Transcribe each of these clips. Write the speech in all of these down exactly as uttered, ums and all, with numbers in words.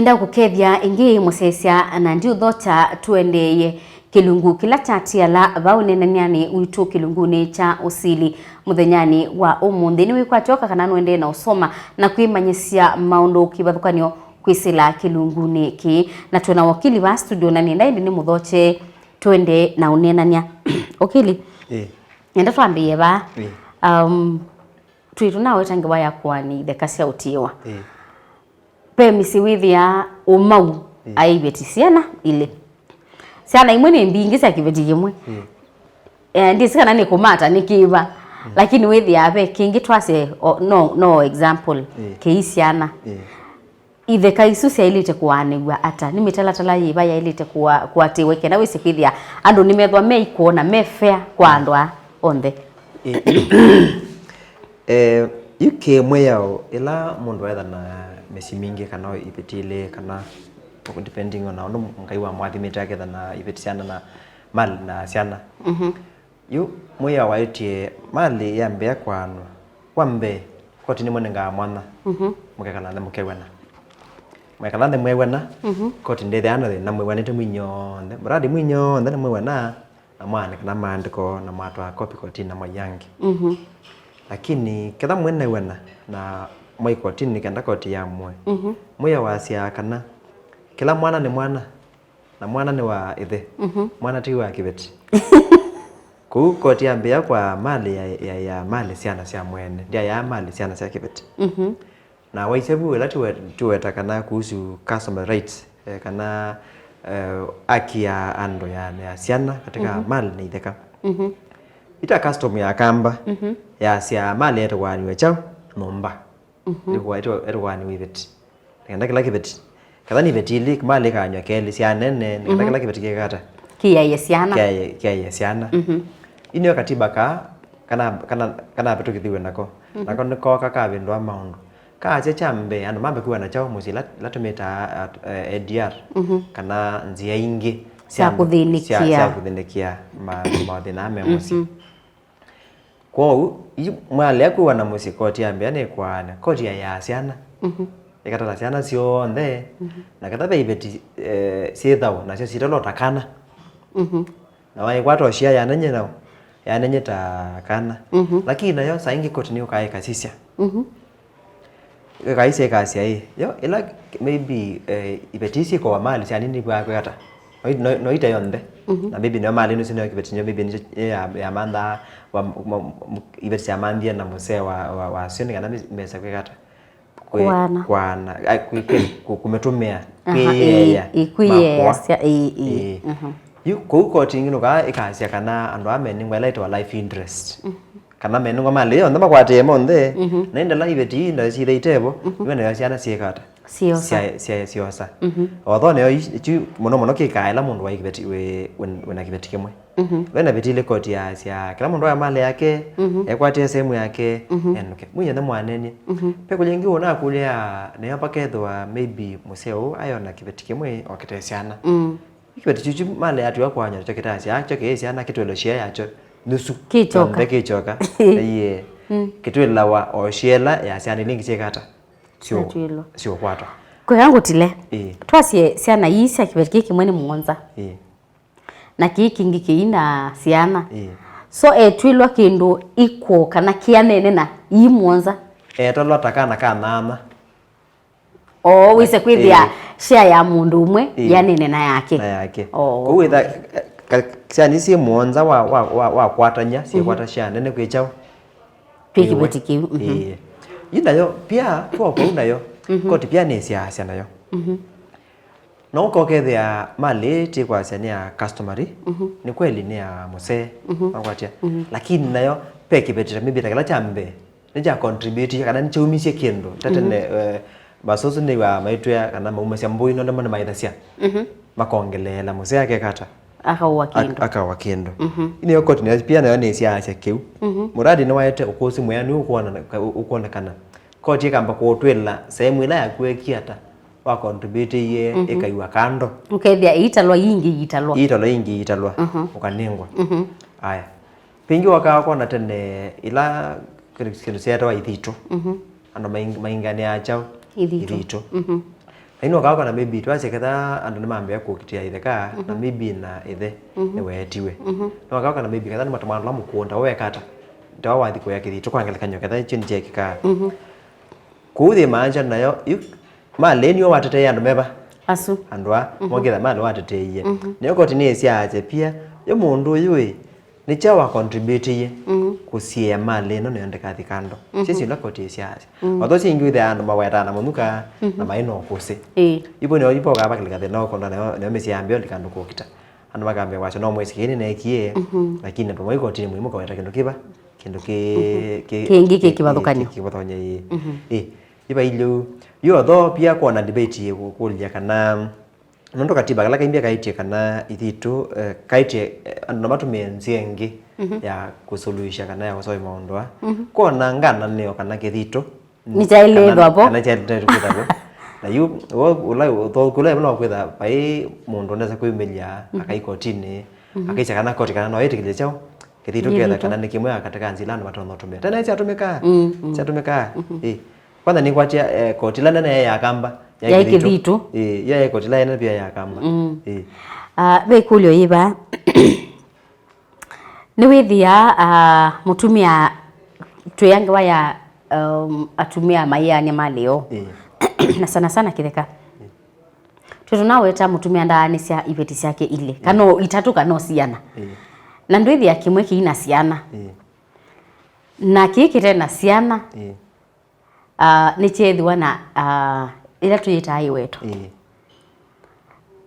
Ndakũkethya ĩngĩ mũsyaĩĩsya na ndiũthokya tũendeeye kĩlungu kĩla kyatiala vau ũneenany'anĩ witũ kĩlungunĩ kya ũsili mũthenyanĩ wa ũmũnthĩ. Nĩwĩkwatya ũka kana nũendee na ũsoma na kwĩmanyĩsya maũndũ kĩvathũkany'o kwĩsĩla kĩlungunĩ kĩĩ. Na twĩ na wakili vaa studio na nĩenda ĩndĩ nĩmũthokye tũendee na ũneenany'a. Wakili, Ĩĩ. nenda twambĩĩe vaa. Ĩĩ. Um, twĩ tũnaweta ngewa ya kũani itheka sya ũtiĩwa. Ĩĩ. Ve mĩsyĩ wĩthĩaa ũmau Ĩĩ. aiveti syana ilĩ. Syana imwe nĩ mbingĩ sya kĩveti kĩmwe. Ĩĩ. Eh, ndĩsĩ kana nĩ kũmata nĩ kĩva. Mm. Lakini wĩthĩaa ve kĩngĩ twasye, o, no, no example, Ĩĩ. kĩi syana. Ĩĩ. Itheka isu syaĩlĩte kũaanĩw'a ata? Nĩ mĩtalatala yĩva yaĩlĩte kũa-, kũatĩĩwa ĩkenda wĩsĩ kwĩthĩa andũ nĩmethwa me equal na me fair kwa andũ aa onthe? Ĩ, ĩ. Eh, yu kĩ mwĩao, ĩla mũndũ waetha na mĩsyĩ mingĩ kana iveti ilĩ, kana depending on ũndũ Ngai wamũathimĩte, aketha na iveti syana na mali na syana. Mhm. Yu mwĩao waĩtye malĩ yambĩa kũaanwa, wa mbee, koti nĩmũnengaa mwanya, Mhm. mũkekala nthĩ mũkew'ana. Mwekala nthĩ mwew'ana, Mhm. koti ndĩthĩaa na thĩna, mwĩw'anĩte mwinyonthe. Mũradi mwinyonthe nĩmwĩw'ana, na mwaandĩkana maandĩko, na mwatwaa kopi kotinĩ na mwaiange. Mhm. Lakini ketha mwĩnew'ana na mwai kotinĩ nĩ kenda koti yamũe, Mhm. mwĩao wasyaa kana kĩla mwana nĩ mwana, na mwana nĩ wa ĩthe, Mhm. mwana ti wa kĩveti. Kũu koti yambĩĩa kwa malĩ ya, ya, ya malĩ syana sya mwene, ndyayaa malĩ syana sya kĩveti. Mhm. Na waisye vu ĩla tũwe-, tũweta kana kuhusu customary rights, eh, kana, eh, haki ya andũ ya, ya syana katika Mhm. malĩ na itheka. Mhm. Ita custom ya Kamba, Mhm. yasya malĩ etũkũanĩw'a kyaũ? Nyũmba. Mhm. Ĩtũkũa-, ĩtũ-, ĩtũkũanĩw'a iveti. Nĩkenda kĩla kĩveti. Ketha nĩ iveti ilĩ, malĩ ĩkaanywa kelĩ, sya nene, nĩkenda Mhm. kĩla kĩveti kĩkata. Kĩyaĩe syana. Kĩyaĩe, kĩyaĩe syana. Mhm. Yu nĩyo katiba ka, kana, kana, kana vĩtũkĩthiw'e nako. Mhm. Nako nĩkooka kavĩndũa maũndũ. Kaasya kya mbee, andũ mambe kwĩw'ana kyaũ mũsyĩ ila, ila tũmĩtaa, at-, eh, A D R, Mhm. kana nzĩa ingĩ Sya andũ, kũthĩnĩkĩa. sya, sya kũthĩnĩkĩa ma-, mathĩna me mũsyĩ. Mhm. Kwoou, yu mwalea kwĩw'ana mũsyĩ, koti yambĩa nĩ kũaana, koti yaĩaa syana. Mhm. Ĩkatala syana syonthe, Mhm. na ketha ve iveti, eh, syĩ thaũ, nasyo sitalwa ta kana. Mhm. Na waikwata ũsyĩa yanenye naũ, yanenye ta kana. Mhm. Lakini nayo saa ingĩ koti nĩyũkaa ĩkasisya. Mhm. Ĩkaisya ĩkasya ĩ, yo, ĩla maybe, eh, iveti isu ikowa mali sya nini vaa kwĩata. No, no, no ite yonthe. Mhm. Na maybe nĩyo mali nũsu nĩyo kĩveti nĩyo maybe nĩyo ya, ya mantha wa, wa, iveti sya manthie na mũsee wa, wa, wasyo nĩ kana mesa kwĩata. Kwĩ-, Kũaana. kũaana, ai, kwĩ-, kwĩ-, kũ-, kũmĩtũmĩa, Aha, kwĩyĩea, ĩĩ, ĩĩ, kwĩyĩea makũa. sya, ĩĩ, ĩĩ. Ĩĩ. Mhm. Yu, kũu koti ĩngĩ nũkaa ĩkasya kana andũ aa menengwa ĩla ĩtawa life interest. Mhm. Kana menengwa malĩ yonthe makwatĩe monthe, Mhm. na ĩndĩ ĩla iveti ii na syĩthe itevo, Mhm. iwe nayo syana syĩkata. Syosa. Sya-, sya-, syosa. Mhm. Although nayo i-, ichu mũno mũno kĩkaa ĩla mũndũ wĩ kĩveti, wĩ, wĩ, wĩna kĩveti kĩmwe. Mhm. Ve na vĩtilĩ koti ya, sya kĩla mũndũ aya malĩ yake, Mhm. ekwatĩe sehemu yake, Mhm. enũke. Mwĩ yonthe mwanenie. Mhm. Ve kũlya ĩngĩ ũnakũlya, nĩyo pakethĩwa maybe mũseo ũũ ayona kĩveti kĩmwe okĩte syana. Mm. Kĩveti kyu kyu malĩ yatw'a kwany'a nakyo kĩtasya, kyo kĩĩ syana kĩtwelo share yakyo nusu. Kĩkyoka. Kyonthe kĩkyoka. Ĩĩ. Mm. Kĩtwĩlawa o share ĩla ya syana ila ingĩ syĩkata. Syo-, Syatwĩlwa. Syokwatwa. Kwĩa ngũtile. Ĩĩ. Twasye syana ii sya kĩveti kĩĩ kĩmwe nĩ mũonza. Ĩĩ. Na kĩĩ kĩngĩ kĩina syana. Ĩĩ. So etwĩlwa kĩndũ equal kana kĩanene na ii mũonza. Etalwa ta kana ka nyanya. Oo, wĩse kwĩthĩa Ĩĩ. share ya mũndũ ũmwe Ĩĩ. yanene na yake. Na yake. Oo. Kwoou wĩtha, ka-, syana isu syĩ mũonza wa, wa, wa, wakwatany'a, syĩkwata Mhm. share nene kwĩ kyaũ? Twĩ Kwĩwe. kĩveti kĩu. Mhm. Ĩĩ. Yu nayo, pia, kwa kwoou nayo, Mhm. koti pia nĩsyaasya nayo. Mhm. No ũkokethĩa malĩ ĩĩ tĩkwasya nĩ ya customary, Mhm. nĩ kweli nĩ ya mũsee, Mhm. makwatya. Mhm. Lakini nayo, ve kĩveti ta maybe ta kĩla kya mbee, nĩkya contribute kana nĩkyaumisye kĩndũ. Ta tene, Mhm. eh, masũsũ nĩw'aa maitwĩa kana maumasya mbũi nũndũ mo nĩmaĩthasya. Mhm. Makongeleela mũsee akekata. Akaũa kĩndũ. Akaũa kĩndũ. Mhm. Yu nĩyo koti nayo pia nayo nĩsyaasya kĩu. Mhm. Mũradi nĩwaete ũkũsĩ mwĩanu ũkwona-, ũkwonekana. Koti ĩkamba kũũtwĩla sehemu ĩla yaku ekie ata, wa contribute-ie Mhm. ĩkaiwa kando. Ũkethĩa iitalwa ingĩ iitalwa. Iitalwa ingĩ iitalwa. Mhm. Ũkanengwa. Mhm. Aya. Pĩngĩ wakaa kwona tene ila kĩndũ, kĩndũ syeetawa ithitũ. Mhm. Andũ maing-, mainganĩaa kyaũ? Ithitũ. Ithitũ. Mhm. Ĩno ũkaoka na maybe twasya ketha andũ nĩmambĩa kũkitĩa itheka, na maybe na ithe nĩweetiwe. No ũkaoka na maybe ketha nĩmatũmana mũkũnda ũweka ata? Ndawa wathi kũya kĩthitũ kwa ngelekany'o ketha kyu nĩkyekĩkaa. Kũu thĩ maanja nayo, yu, malĩ nĩo wateteie andũ meva? Asu. Andũ a, mokĩtha malĩ wateteie. Nĩyo koti nĩĩsyaasya pia, yu mũndũ ũyũ ĩ, nĩ kyaũ wa contributie kũsiĩa malĩ ĩno nĩyo ndĩkathi kando? Syĩsyo ila koti ĩsyaasya. Although syĩngĩ wĩthĩa andũ mawetaa na mũnuka, na maĩ na ũkũsĩ. Ĩĩ. Ivo nĩyo ivo ũkavakĩlĩka thĩna ũkonda nayo, nayo mĩsyĩ yambĩa ũlika andũ kũkita. Andũ makambĩa kwasya no mwĩsĩ kĩĩ nĩneekie, lakini andũ mai kotini mũimũ kaweta kĩndũ kĩva, kĩndũ kĩ-, kĩ-, kĩngĩ kĩ-, kĩ-, kĩvathũkany'o. Kĩ-, kĩvathũkany'o, ĩĩ. Ĩĩ. Iva ilĩu. Yu although pia kwona debate kũkũlya kana, nũndũ katiba kala kaimbya kaĩtye kana ithitũ, eh, kaĩtye, eh, andũ no matũmĩe nzĩa ĩngĩ ya kũsuluhisha kana ya kũsolve maũndũ aa. Kona ngananĩo kana kĩthitũ nĩkyaĩlĩthwa vo. Kana kyaĩlĩte kwĩthaw'o. Na yu, wo, ũla, ũtho-, kũla ĩmwe no kwĩtha vai mũndũ nesa kwĩmĩlya, akai kotinĩ, akaisya kana koti kana no ĩtĩkĩlye kyaũ, kĩthitũ ketha kana nĩ kĩmwe ya katĩ ka nzila andũ matonya ũtũmĩa. Tene syatũmĩkaa. Syatũmĩkaa. Ĩ. Kwanza nĩkwatya, eh, koti ĩla nene ya Akamba, ya kĩthitũ. Ĩ, ya koti ĩla nene pia ya Akamba. Ĩ. Ah, ve ĩkũlyo yĩva? Nĩwĩthĩaa, ah, mũtumĩa, twĩangewa ya, um, atumĩa maiaany'a malĩ yoo. Ĩĩ. Na sana sana kĩtheka. Ĩĩ. Twĩ tũnaweta mũtumĩa ndaanĩsya iveti syake ilĩ, kana o itatũ, kana o siana. Ĩĩ. Na ndwĩthĩa kĩmwe kĩi na syana. Ĩĩ. Na kĩĩ kĩte na syana. Ĩĩ. Ah, nĩkyeethĩwa na, ah, ĩla tũyĩtaa ĩweto. Ĩĩ.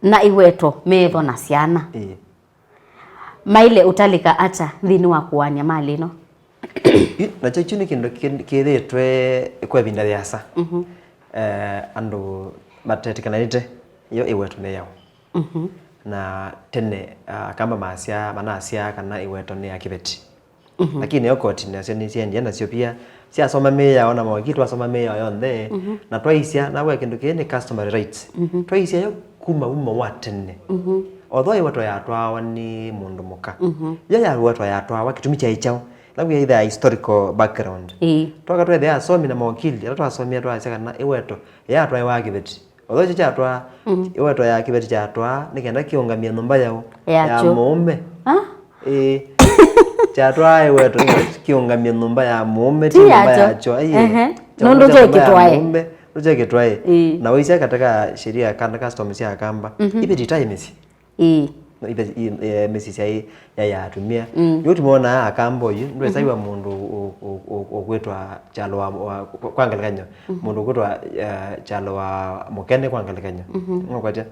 Na ĩweto meethwa na syana. Ĩĩ. Maĩle ũtalĩka ata nthĩnĩ wa kũaany'a malĩ ĩno? Yu, nakyo kyu nĩ kĩndũ kĩ-, kĩthĩĩtwe kwa ĩvinda yĩasa. Mhm. Eh, andũ matetĩkanĩte yo ĩweto nĩ yaũ. Mhm. Na tene, ah, Akamba masya, manasya kana ĩweto nĩ ya kĩveti. Mhm. Lakini yo koti nasyo nĩsyaendie nasyo pia, syasoma mĩao na mawakili twasoma mĩao yonthe, mhm, na twaisya, na we kĩndũ kĩĩ nĩ customary rights. Mhm. Twaisya yo kuma umo wa tene. Mhm. Although ĩweto yatwawa nĩ mũndũ mũka. Mhm. Yo ya ĩweto yatwawa kĩtumi kyaĩ kyaũ? Ĩla wĩthĩa historical background. Ĩĩ. Twoka twethĩa asomi na mawakili, ala twasomie twasya kana ĩweto yatwaĩwa kĩveti. Although kyo kyatwaa, mm, ĩweto ya kĩveti kyatwaa nĩ kenda kĩũngamie nyũmba yaũ? Ya mũũme. Ah? Ĩĩ. Kyatwaa ĩweto nĩ kĩũngamie nyũmba ya mũũme, ti nyũmba ya kyo. Ĩĩ. Ehe. Nũndũ kyo kĩtwae. Nũndũ kyo kĩtwae. Ĩĩ. Na waisya katĩ ka sheria kana custom sya Akamba. Mhm. Iveti itaĩ mĩsyĩ. Ĩĩ. No, ive-, i-, eh, mĩsyĩ syaĩ ya, ya atumĩa. Mm. Yu tũmonaa Akamba oyu, ndwĩsaiwa, mm-hmm, mũndũ ũ-, ũ-, ũ-, ũkwĩtwa kyalo wa, wa, kwa ngelekany'o, mm-hmm, mũndũ ũkwĩtwa, eh, kyalo wa mũkene kwa ngelekany'o. Mm-hmm. Nũkwatya?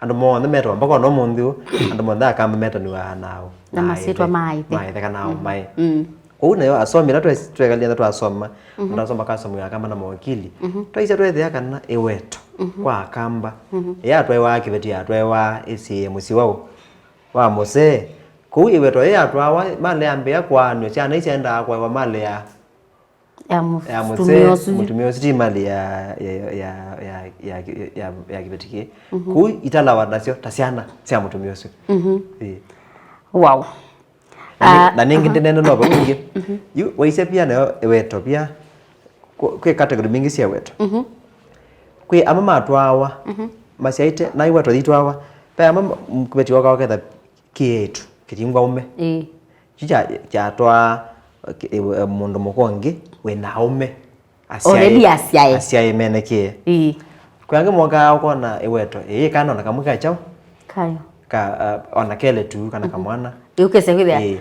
Andũ monthe metwa, mpaka ona ũmũnthĩ ũũ, andũ monthe Akamba metanĩwaa na aũ? Na masyĩtwa ma ĩthe. Ma ĩthe kana aũ, mm-hmm, maĩ. Mm. Kwoou nayo asomi ĩla twe-, twekalile na twasoma, mhm, twasoma custom ya Akamba na mawakili, mhm, twaisya twethĩa kana ĩweto, mhm, kwa Akamba, mhm, yatwaĩwa kĩveti yatwaĩwa ĩsiĩĩe mũsyĩ wa ũ? Wa mũsee. Kwoou ĩweto yĩ yatwawa, malĩ yambĩĩa kũaanw'a, syana isyaendaa kũaĩwa malĩ ya, ya mũsee, ya mũtumĩa ũsu, mũtumĩa ũsu, ti malĩ ya, ya, ya kĩveti kĩĩ. Mhm. Kwoou italawa nasyo ta syana sya mũtumĩa ũsu. Mhm. Ĩĩ. Wow. Na nĩ-, ah, na nĩngĩ, aha, ndĩnene no vau ĩngĩ. Mhm. Yu, waisya pia nayo ĩweto pia, kwĩ, kwĩ category mbingĩ sya ĩweto. Mhm. Kwĩ amwe matwawa, mhm, masyaĩte, na ĩweto yitwawa. Ve amwe m-, kĩveti woka ũketha kĩeĩtu, kĩtingwa ũme. Ĩĩ. Kyu kya-, kyatwaa, ĩ-, ĩ-, mũndũ mũka ũngĩ wĩ na aũme. Asyaĩ, already asyaĩ. Asyaĩ menekĩe. Ĩĩ. Kwĩ angĩ mokaa ũkona ĩweto, ĩĩ, kana ona kamwe ka kyaũ? Kayo. Ka, uh, ona kelĩ tu, kana, mhm, kamwana. Ĩĩ, ũkese kwĩthĩa. Ĩĩ.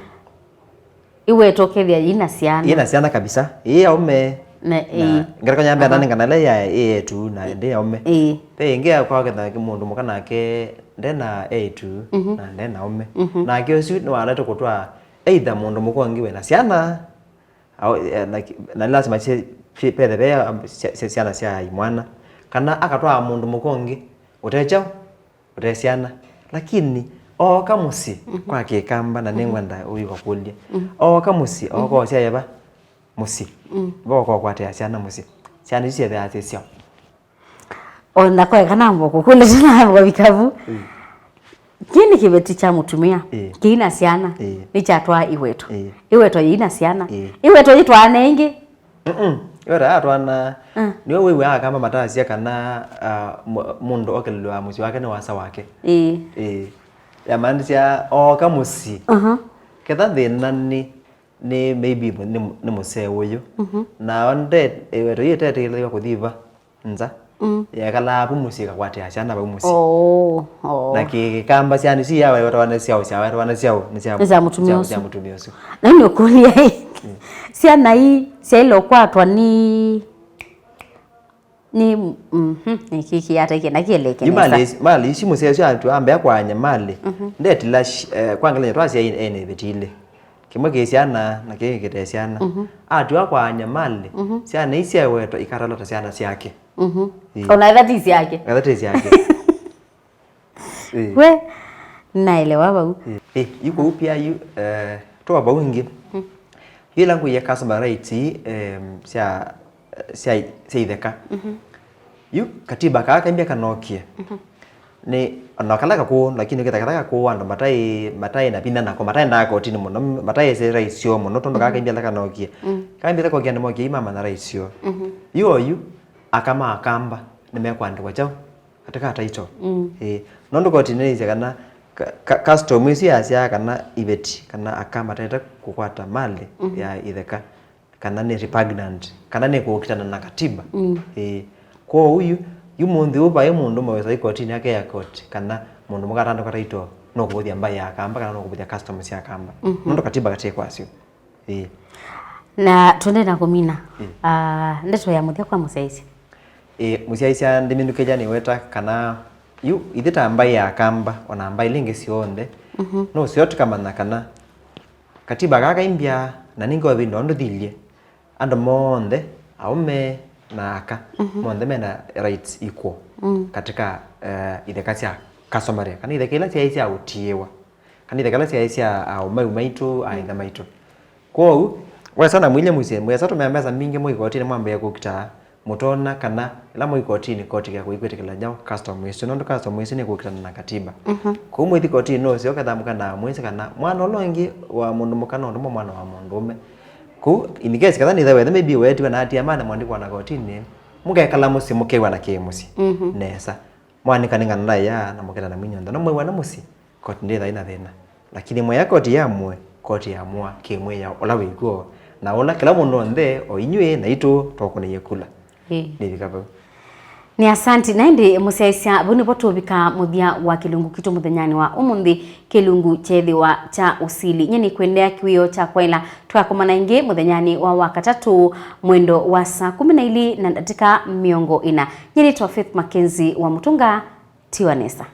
Ĩweto ũkethĩa yĩna syana. Yĩna syana kabisa. Ĩĩ, aũme. Na, na, ĩĩ, ngelekany'o ya mbee, aha, nanengana ĩla ya ĩĩ tu na ndĩ aũme. Ĩĩ. Ve ĩngĩ ya kwa ketha mũndũ mũka nake ndena eĩtu, mhm, na ndena aũme. Mhm. Nake ũsu nĩwalete kũtwaa either mũndũ mũka ũngĩ wĩna syana, Au, eh, na ki-, na nĩ lasima syĩ-, syĩ-, pethe ve, um, sya-, sya-, syana sya imwana. Kana akatwaa mũndũ mũka ũngĩ, ũte kyaũ, ũte syana. Lakini, ooka mũsyĩ, mhm, kwa Kĩkamba, na, mhm, nĩngwenda ũyũka kũlya. Mhm. Ooka mũsyĩ, ooka, mhm, osyaĩe va? Mũsyĩ. Mm. Vooka ũkwatĩa syana mũsyĩ. Syana isu syethĩawa syĩ syaũ? O na kwa kana mbo kũkũlya tena mbo vikavu. Mm. Kĩĩ nĩ kĩveti kya mũtumĩa. Ĩĩ. Kĩina syana. Ĩĩ. Nĩkyatwaa ĩweto. Ĩĩ. Ĩweto yĩina syana. Ĩĩ. Ĩweto yĩtwaane ĩngĩ. Mm-mm. Yota atwana, mm, nĩwe wĩw'aa akamba matasya kana, ah, mu-, mũndũ okelelwaa mũsyĩ wake nĩ wasa wake. Ĩĩ. Ĩĩ. Yamaanisya ooka mũsyĩ. Aha. Ketha thĩna nĩ, nĩ maybe nĩ, nĩ mũsee ũyũ. Mhm. Na onde, ĩweto yĩtetĩkĩlĩwa kũthi va nza. Mm. Yekalaa vu mũsyĩ ĩkakwatĩa syana vau mũsyĩ. Oh, oh. Na kĩ-, kĩkamba syana isu yawetawa nĩ syaũ, syawetawa nĩ syaũ, nĩ sya, nĩ sya mũtumĩa ũsu. Sya mũtumĩa ũsu. Na nĩ ũkũlya ĩ. Mm. Syana ii syaĩle ũkwatwa nĩ, nĩ, mhm, nĩ kĩkĩ ata kĩna kĩeleke nesa. Mali ici mũsee ũsu atu ambĩa kwanya mali. Mhm. Ndetila shi-, eh, kwa ngelenya twasya ene ĩvĩtile. Kĩmwe kĩ syana, na kĩngĩ kĩte syana. Mhm. Atiwa kwaany'a malĩ, mhm, syana ii syawetwa ikatala ta syana syake. Mhm. Ĩĩ. Ona etha ti syake. Etha ti syake. Ĩĩ. We, naelewa vau. Ĩĩ. Ĩĩ, yu kũu pia yu, eh, toa vau ingĩ. Mhm. Yu ĩla ngũie customer rights ii, em, sya, sya, sya itheka. Mhm. Yu katiba kaa kaimbya kanokie. Mhm. Nĩ ona kala kakũũ, lakini ũkĩta kala kakũũ andũ mataĩ, mataĩ na vinya nako, mataendaa kotinĩ mũno, mataĩ ese rights syoo mũno, tondũ kaa kaimbya kala kanokie. Mm. Kaimbya kala kokie andũ mokie imamanya rights syoo. Mhm. Yu oyu, aka ma Akamba nĩmekwandĩkwa kyaũ? Katika title. Mm. Ĩĩ. Nũndũ koti nĩyĩsya kana ka-, ka-, custom ĩsu yasyaa kana iveti, kana aka mataĩte kũkwata malĩ, mhm, ya itheka. Kana nĩ repugnant, kana nĩ kũkitana na katiba. Mm. Ĩĩ. Kwoou yu, yu mũnthĩ ũũ vai mũndũ mawĩsa ikotinĩ akeya koti kana mũndũ mũka atandĩkwa title nũkũvũthya mbaĩ ya Akamba kana nũkũvũthya custom sya Akamba. Mhm. Nũndũ katiba katĩ kwasyo. Ĩĩ. Na twende na kũmina. Ĩĩ. Ah, ndeto ya mũthya kwa mũsyaĩĩsya. Ĩĩ, mũsyaĩĩsya ndĩmĩnukĩlya nĩweta kana yu ithyĩ ta mbaĩ ya Akamba, ona mbaĩ ila ingĩ syonthe, mhm, nũseo tũkamanya kana katiba kaa kaimbya, na nĩngĩ ũvindwa ũndũ thilye, andũ monthe, aũme na aka, mhm, monthe mena rights equal, mm, katika, eh, itheka sya customary, kana itheka ila syaĩ sya ũtiĩwa, kana itheka ila syaĩ sya aũmau maitũ, mm, aitha maitũ. Kwoou, wesa na mwilye mũsyĩ, mwĩsa tũmĩa mbesa mbingĩ mwĩ ikotinĩ mwambĩĩa kũkitaa, mũtonya kana ĩla mwĩ ikotinĩ, koti ĩkakũikwĩtĩkĩla nyaũ custom ĩsu, nũndũ custom ĩsu nĩkũkitana na katiba. Mhm. Kũu mwĩthi kotinĩ nũseo ketha mũkanaa mwĩsĩ kana mwana ũla ũngĩ wa mũndũ mũka no ndũmwe mwana wa mũndũũme. Kũu, in case ketha nĩtha wethe maybe weetiwe na atia mane mwandĩkwa na kotinĩ, mũkekala mũsyĩ mũkew'ana kĩ mũsyĩ. Mhm. Nesa. Mwanĩka nĩ ng'ana ya na mũketana mwinyonthe no mwĩw'ana mũsyĩ. Koti ndĩthaĩ na thĩna. Lakini mwaya koti yamũe, koti yamũa kĩmwĩao ũla wĩkw'o, na ũla kĩla mũndũ onthe, o inyw'ĩ naitũ, twakũnĩie kula. Ĩĩ. Nĩvika vau. Nĩ asanti. Na ĩndĩ mũsyaĩĩsya, vau nĩvo tũvika mũthya wa kĩlungu kitũ mũthenyanĩ wa ũmũnthĩ, kĩlungu kyeethĩwa kya ũsili. Nyie nĩkwendea kĩwĩoo kya kwaĩla tũkakomana ĩngĩ mũthenyanĩ wa Wakatatũ mwendo wa saa kũmi na ilĩ na ndatĩka mĩongo ĩna. Nyie nĩtwa Faith Mackenzie wa Mũtũnga. Tiwa nesa.